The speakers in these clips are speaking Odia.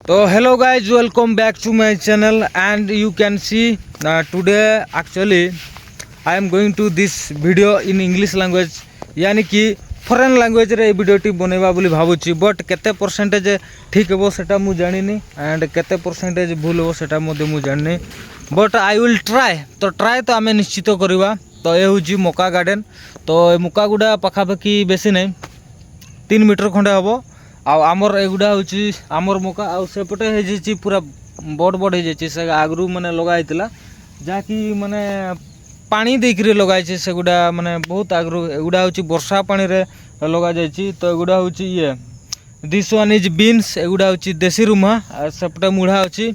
So hello guys, welcome back to my channel, and you can see today actually I am going to this video in English language, यानी कि ଫରେନ୍ ଲାଙ୍ଗୁଏଜ୍ରେ ଏଇ ଭିଡ଼ିଓଟି ବନେଇବା ବୋଲି ଭାବୁଛି। ବଟ୍ କେତେ ପରସେଣ୍ଟେଜ୍ ଠିକ୍ ହେବ ସେଟା ମୁଁ ଜାଣିନି, ଆଣ୍ଡ କେତେ ପରସେଣ୍ଟେଜ୍ ଭୁଲ ହେବ ସେଟା ମଧ୍ୟ ମୁଁ ଜାଣିନି, but I will try. ତ ଟ୍ରାଏ ତ ଆମେ ନିଶ୍ଚିତ କରିବା। ତ ଏ ହେଉଛି ମକା ଗାର୍ଡ଼େନ୍। ତ ଏ ମକା ଗୁଡ଼ା ପାଖାପାଖି ବେଶୀ ନାହିଁ, 3 ମିଟର ଖଣ୍ଡେ ହେବ। ଆଉ ଆମର ଏଗୁଡ଼ା ହେଉଛି ଆମର ମକା। ଆଉ ସେପଟେ ହେଇଯାଇଛି, ପୁରା ବଡ଼ ବଡ଼ ହେଇଯାଇଛି। ସେ ଆଗରୁ ମାନେ ଲଗା ହେଇଥିଲା, ଯାହାକି ମାନେ ପାଣି ଦେଇକିରି ଲଗାହେଇଛି ସେଗୁଡ଼ା, ମାନେ ବହୁତ ଆଗରୁ। ଏଗୁଡ଼ା ହେଉଛି ବର୍ଷା ପାଣିରେ ଲଗାଯାଇଛି। ତ ଏଗୁଡ଼ା ହେଉଛି ଇଏ, this one is beans. ଏଗୁଡ଼ା ହେଉଛି ଦେଶୀ ରୁମା। ଆଉ ସେପଟେ ମୁଢ଼ା ଅଛି।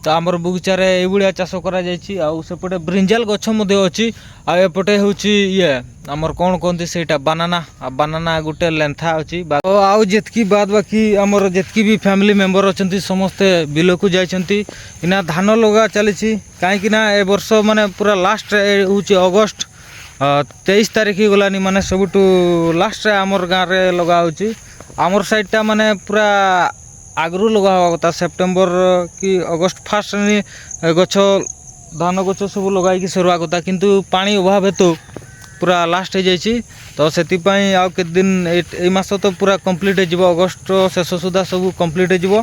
ତ ଆମର ବଗିଚାରେ ଏଇଭଳିଆ ଚାଷ କରାଯାଇଛି। ଆଉ ସେପଟେ ବ୍ରିଞ୍ଜାଲ ଗଛ ମଧ୍ୟ ଅଛି। ଆଉ ଏପଟେ ହେଉଛି ଇଏ, ଆମର କ'ଣ କୁହନ୍ତି ସେଇଟା, ବାନାନା। ଆଉ ବାନାନା ଗୋଟେ ଲେନ୍ଥା ଅଛି। ତ ଆଉ ଯେତିକି ବାଦ ବାକି ଆମର ଯେତିକି ବି ଫ୍ୟାମିଲି ମେମ୍ବର ଅଛନ୍ତି, ସମସ୍ତେ ବିଲକୁ ଯାଇଛନ୍ତି। ଏଇନା ଧାନ ଲଗା ଚାଲିଛି, କାହିଁକି ନା ଏ ବର୍ଷ ମାନେ ପୁରା ଲାଷ୍ଟ ହେଉଛି ଅଗଷ୍ଟ 23 ତାରିଖ ହେଇଗଲାନି, ମାନେ ସବୁଠୁ ଲାଷ୍ଟରେ ଆମର ଗାଁରେ ଲଗା ହେଉଛି। ଆମର ସାଇଡ଼ଟା ମାନେ ପୁରା ଆଗରୁ ଲଗା ହେବା କଥା, ସେପ୍ଟେମ୍ବର କି ଅଗଷ୍ଟ ଫାର୍ଷ୍ଟ ଗଛ, ଧାନ ଗଛ ସବୁ ଲଗାଇକି ସରିବା କଥା। କିନ୍ତୁ ପାଣି ଅଭାବ ହେତୁ ପୁରା ଲାଷ୍ଟ ହେଇଯାଇଛି। ତ ସେଥିପାଇଁ ଆଉ କେତେ ଦିନ, ଏଇ ମାସ ତ ପୁରା କମ୍ପ୍ଲିଟ୍ ହେଇଯିବ। ଅଗଷ୍ଟ ଶେଷ ସୁଦ୍ଧା ସବୁ କମ୍ପ୍ଲିଟ୍ ହେଇଯିବ।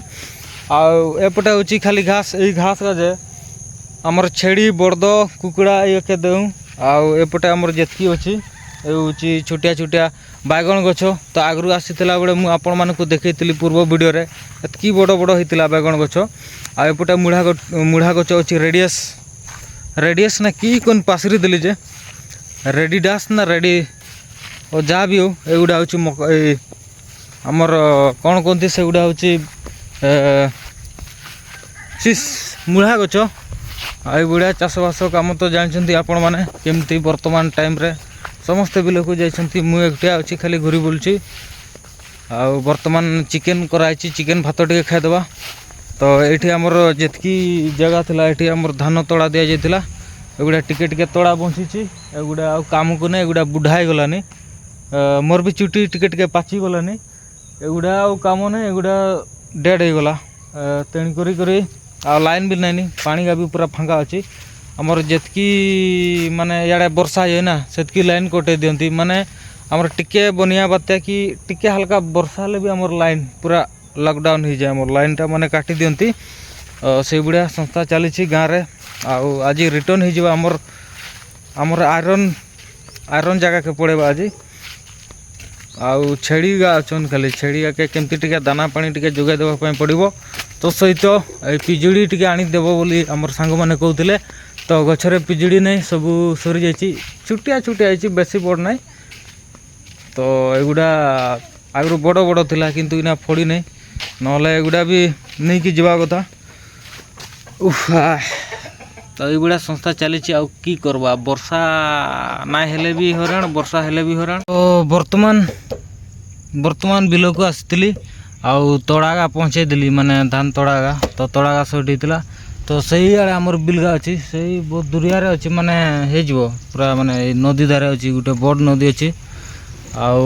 ଆଉ ଏପଟେ ହେଉଛି ଖାଲି ଘାସ। ଏଇ ଘାସ ଯେ ଆମର ଛେଳି, ବଳଦ, କୁକୁଡ଼ା ଇଏକେ ଦେଉ। ଆଉ ଏପଟେ ଆମର ଯେତିକି ଅଛି, ଏ ହେଉଛି ଛୋଟିଆ ଛୋଟିଆ ବାଇଗଣ ଗଛ। ତ ଆଗରୁ ଆସିଥିଲା ବେଳେ ମୁଁ ଆପଣମାନଙ୍କୁ ଦେଖେଇଥିଲି ପୂର୍ବ ଭିଡ଼ିଓରେ, ଏତିକି ବଡ଼ ବଡ଼ ହେଇଥିଲା ବାଇଗଣ ଗଛ। ଆଉ ଏପଟେ ମୁଢ଼ା ଗଛ ଅଛି। ରେଡ଼ିୟସ୍, ରେଡ଼ିୟସ୍ ନା କି କ'ଣ ପାଶରି ଦେଲି ଯେ, ରେଡ଼ି ଡାସ୍ ନା ରେଡ଼ି ଓ ଯାହା ବି ହଉ, ଏଗୁଡ଼ା ହେଉଛି ଏଇ ଆମର କ'ଣ କୁହନ୍ତି, ସେଗୁଡ଼ା ହେଉଛି ମୁଢ଼ା ଗଛ। ଆଉ ଏଇଭଳିଆ ଚାଷବାସ କାମ ତ ଜାଣିଛନ୍ତି ଆପଣମାନେ କେମିତି। ବର୍ତ୍ତମାନ ଟାଇମ୍ରେ ସମସ୍ତେ ବିଲକୁ ଯାଇଛନ୍ତି, ମୁଁ ଏକୁଟିଆ ଅଛି, ଖାଲି ଘୁରି ବୁଲୁଛି। ଆଉ ବର୍ତ୍ତମାନ ଚିକେନ୍ କରାହେଇଛି, ଚିକେନ୍ ଭାତ ଟିକେ ଖାଇଦେବା। ତ ଏଇଠି ଆମର ଯେତିକି ଜାଗା ଥିଲା, ଏଠି ଆମର ଧାନ ତଳା ଦିଆଯାଇଥିଲା। ଏଗୁଡ଼ା ଟିକେ ଟିକେ ତଳା ବଞ୍ଚିଛି। ଏଗୁଡ଼ା ଆଉ କାମକୁ ନାହିଁ, ଏଗୁଡ଼ା ବୁଢ଼ା ହେଇଗଲାନି। ମୋର ବି ଚୁଟି ଟିକେ ଟିକେ ପାଚିଗଲାନି। ଏଗୁଡ଼ା ଆଉ କାମ ନାହିଁ, ଏଗୁଡ଼ା ଡେଡ଼୍ ହେଇଗଲା। ତେଣୁ କରି କରି ଆଉ ଲାଇନ୍ ବି ନାଇଁନି, ପାଣିଗା ବି ପୁରା ଫାଙ୍କା ଅଛି। ଆମର ଯେତିକି ମାନେ ଇଆଡ଼େ ବର୍ଷା ହେଇଯାଏ ନା, ସେତିକି ଲାଇନ୍ କଟେଇ ଦିଅନ୍ତି। ମାନେ ଆମର ଟିକେ ବନ୍ୟା ବାତ୍ୟା କି ଟିକେ ହାଲକା ବର୍ଷା ହେଲେ ବି ଆମର ଲାଇନ୍ ପୁରା ଲକଡାଉନ୍ ହେଇଯାଏ, ଆମର ଲାଇନ୍ଟା ମାନେ କାଟି ଦିଅନ୍ତି। ସେଇଭଳିଆ ସଂସ୍ଥା ଚାଲିଛି ଗାଁରେ। ଆଉ ଆଜି ରିଟର୍ନ ହେଇଯିବ ଆମର ଆମର ଆଇରନ୍ ଆଇରନ୍ ଜାଗାକେ ପଳେଇବା ଆଜି। ଆଉ ଛେଳି ଗା ଅଛନ୍, ଖାଲି ଛେଳି ଗାକେ କେମିତି ଟିକେ ଦାନା ପାଣି ଟିକେ ଯୋଗାଇ ଦେବା ପାଇଁ ପଡ଼ିବ। ତ ସହିତ ଏଇ ପିଜୁଳି ଟିକେ ଆଣିଦେବ ବୋଲି ଆମର ସାଙ୍ଗମାନେ କହୁଥିଲେ। ତ ଗଛରେ ପିଜୁଳି ନାହିଁ, ସବୁ ସରିଯାଇଛି। ଛୋଟିଆ ଛୋଟିଆ ହେଇଛି, ବେଶୀ ବଡ଼ ନାହିଁ। ତ ଏଗୁଡ଼ା ଆଗରୁ ବଡ଼ ବଡ଼ ଥିଲା, କିନ୍ତୁ ଏଇନା ଫଳି ନାହିଁ, ନହେଲେ ଏଗୁଡ଼ା ବି ନେଇକି ଯିବା କଥା। ଉଫ୍, ତ ଏଇଭଳିଆ ସଂସ୍ଥା ଚାଲିଛି। ଆଉ କି କରବା? ବର୍ଷା ନାଇଁ ହେଲେ ବି ହଇରାଣ, ବର୍ଷା ହେଲେ ବି ହଇରାଣ। ତ ବର୍ତ୍ତମାନ ବିଲକୁ ଆସିଥିଲି ଆଉ ତଡ଼ାଗା ପହଞ୍ଚେଇ ଦେଲି, ମାନେ ଧାନ ତଡ଼ାଗା। ତ ତଡ଼ାଗା ସଇଟ୍ ହେଇଥିଲା। ତ ସେଇଆଡ଼େ ଆମର ବିଲଗା ଅଛି, ସେଇ ବହୁତ ଦୂରିଆରେ ଅଛି, ମାନେ ହେଇଯିବ ପୁରା, ମାନେ ଏଇ ନଦୀ ଧାରେ ଅଛି, ଗୋଟେ ବଡ଼ ନଦୀ ଅଛି। ଆଉ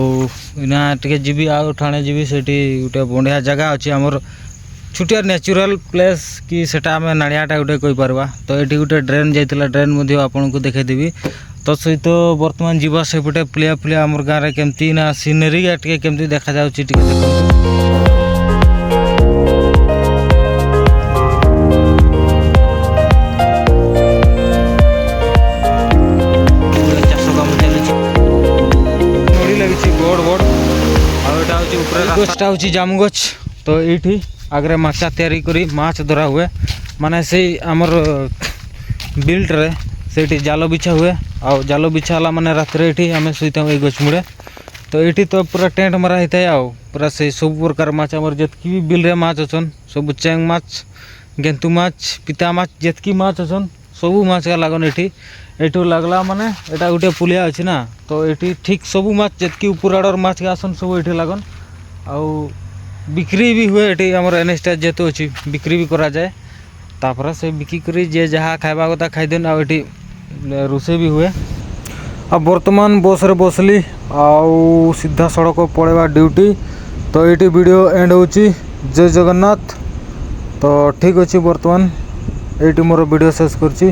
ଏଇନା ଟିକେ ଯିବି, ଆଉ ଠାଣେ ଯିବି। ସେଇଠି ଗୋଟେ ବଢ଼ିଆ ଜାଗା ଅଛି, ଆମର ଛୋଟିଆ ନ୍ୟାଚୁରାଲ୍ ପ୍ଲେସ୍ କି ସେଟା ଆମେ ନାଳିଆଟା ଗୋଟେ କହିପାରିବା। ତ ଏଠି ଗୋଟେ ଡ୍ରେନ୍ ଯାଇଥିଲା, ଡ୍ରେନ୍ ମଧ୍ୟ ଆପଣଙ୍କୁ ଦେଖେଇଦେବି। ତ ସହିତ ବର୍ତ୍ତମାନ ଯିବା ସେପଟେ ପୁଲିଆ ଫୁଲିଆ ଆମର ଗାଁରେ କେମିତି ନା ସିନେରୀ ଟିକେ କେମିତି ଦେଖାଯାଉଛି, ଟିକେ ଦେଖନ୍ତୁ। ପୁରା ଚାଷ କାମ ଚାଲିଛି, ନଡ଼ି ଲାଗିଛି ବଡ଼ ବଡ଼। ଆଉ ଏଇଟା ହେଉଛି ଉପରେ ଗଛଟା ହେଉଛି ଜାମୁ ଗଛ। ତ ଏଇଠି ଆଗରେ ମାଚା ତିଆରି କରି ମାଛ ଧରା ହୁଏ, ମାନେ ସେଇ ଆମର ବିଲ୍ଟରେ ସେଇଠି ଜାଲ ବିଛା ହୁଏ। ଆଉ ଜାଲ ବିଛା ହେଲା ମାନେ ରାତିରେ ଏଇଠି ଆମେ ଶୋଇଥାଉ ଏଇ ଗଛ ମୂଳେ। ତ ଏଇଠି ତ ପୁରା ଟେଣ୍ଟ ମରା ହେଇଥାଏ। ଆଉ ପୁରା ସେଇ ସବୁ ପ୍ରକାର ମାଛ, ଆମର ଯେତିକି ବି ବିଲରେ ମାଛ ଅଛନ୍, ସବୁ ଚେଙ୍ଗ ମାଛ, ଗେନ୍ତୁ ମାଛ, ପିତା ମାଛ, ଯେତିକି ମାଛ ଅଛନ୍, ସବୁ ମାଛ ଲାଗନ୍ ଏଠି। ଏଠୁ ଲାଗଲା ମାନେ ଏଇଟା ଗୋଟେ ପୁଲିଆ ଅଛି ନା, ତ ଏଠି ଠିକ୍ ସବୁ ମାଛ, ଯେତିକି ଉପର ଆଡ଼ର ମାଛ ଆସନ୍, ସବୁ ଏଠି ଲାଗନ୍। ଆଉ ବିକ୍ରି ବି ହୁଏ ଏଠି। ଆମର ଏନ୍ଏଚ୍ଟା ଯେହେତୁ ଅଛି, ବିକ୍ରି ବି କରାଯାଏ। ତାପରେ ସେ ବିକି କରି ଯିଏ ଯାହା ଖାଇବା କଥା ଖାଇଦିଅନ୍। ଆଉ ଏଠି ରୋଷେଇ ବି ହୁଏ। ଆଉ ବର୍ତ୍ତମାନ ବସ୍ରେ ବସିଲି ଆଉ ସିଧାସଳଖ ପଳେଇବା ଡ୍ୟୁଟି। ତ ଏଇଠି ଭିଡ଼ିଓ ଏଣ୍ଡ ହେଉଛି। ଜୟ ଜଗନ୍ନାଥ। ତ ଠିକ୍ ଅଛି, ବର୍ତ୍ତମାନ ଏଇଠି ମୋର ଭିଡ଼ିଓ ଶେଷ କରୁଛି।